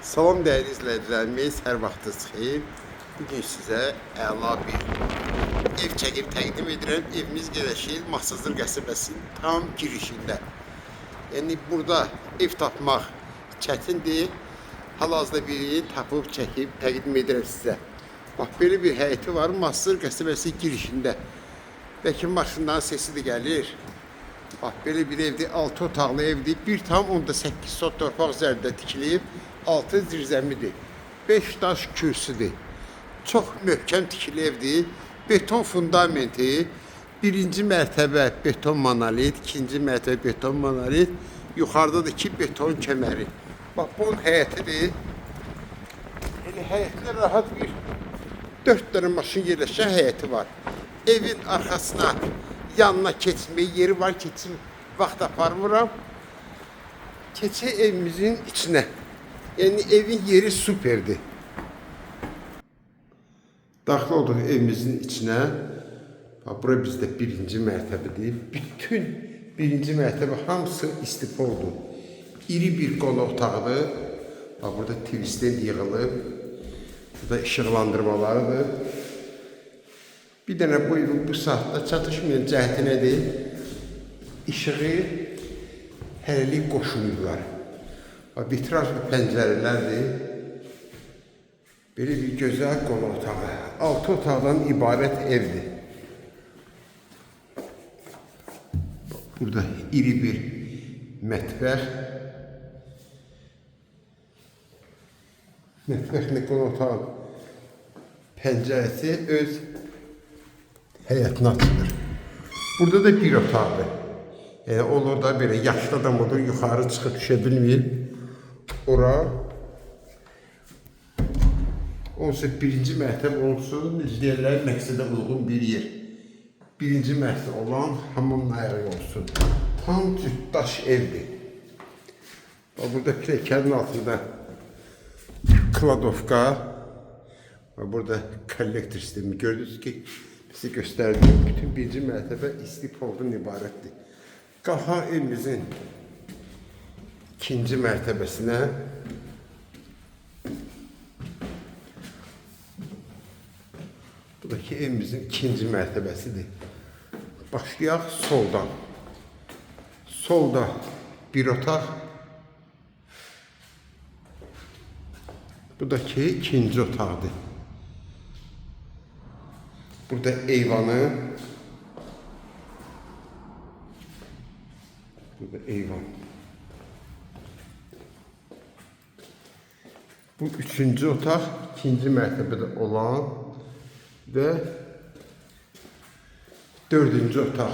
Salam dəyərli izləyicilərimiz, hər vaxtınız xeyir. Bugün sizə əla bir ev çəkib təqdim edirəm. Evimiz yerləşir Masazır qəsəbəsinin tam girişində. Yəni burada ev tapmaq çətindir. Hal-hazırda birini tapıb çəkib təqdim edirəm sizə. Bax belə bir həyəti var Masazır qəsəbəsi girişində. Bəlkə maşınların sesi də gəlir. Bax belə bir evdir, 6 otaqlı evdir. 1,8 sot torpaq üzərində tikilib, 6 zirzəmidir. 5 daş kürsüdür. Çox möhkəm tikili evdir. Beton fundamenti, birinci mərtəbə beton monolit, ikinci mərtəbə beton monolit, yuxarıda da iki beton kəməri. Bax bunun həyətidir. Elə həyətdə rahat bir 4 dənə maşın yerləşən həyəti var. Evin arxasına, yanına keçməyə yeri var, keçim vaxt aparmıram. Keçək evimizin içinə. Yəni evin yeri superdir. Daxil olduq evimizin içinə. Bax, bura bizdə birinci mərtəbədir. Bütün birinci mərtəbə hamısı istifoldur. İri bir qonaq otağıdır. Bax, burada TV stand yığılıb. Burada işıqlandırmalarıdır. Bir dənə bu evin bu saatda çatışmayan cəhəti nədir? İşığı hələlik qoşmayıblar. Bax, vitrajlı pəncərələrdir. Belə bir gözəl qonaq otağı. 6 otaqdan ibarət evdir. Burada iri bir mətbəx. Mətbəxlə qonaq otağın pəncərəsi öz həyətinə açılır. Burada da bir otaqdır. Yəni olur da belə yaşlı adam olur, yuxarı çıxıb düşə bilmir. Ora Onsa birinci mərtəbə olsun, deyirlər məqsədə uyğun bir yer. Birinci mərtəbə olan hamamın ayağı olsun. Tam cütdaş evdir. Bax, burada pilləkənin altında kladovka. Bax, burada kollektor sistemi gördünüz ki, sizə göstərdim. Bütün birinci mərtəbə isti poldan ibarətdir. Qalxaq evimizin ikinci mərtəbəsinə. Bu da ki evimizin ikinci mərtəbəsidir. Başlayaq soldan. Solda bir otaq. Bu da ki ikinci otaqdır. Burada eyvanı. Burada eyvan. Bu üçüncü otaq, ikinci mərtəbədə olan və dördüncü otaq.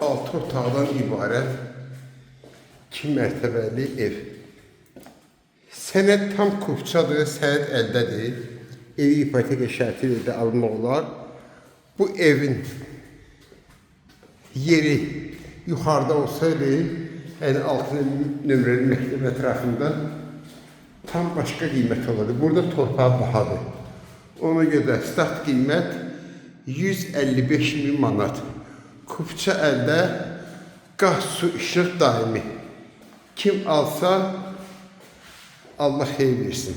6 otaqdan ibarət 2 mərtəbəli ev. Sənəd tam kupçadır, sənəd əldədir. Evi ipoteka şərti ilə də almaq olar. Bu evin yeri yuxarıda olsaydı, yəni 6 nömrəli məktəb ətrafında tam başqa qiymət olardı. Burada torpaq bahadır. Ona görə də start qiymət 155 min manat. Kupça əldə, qaz, su, işıq daimi. Kim alsa Allah xeyir versin.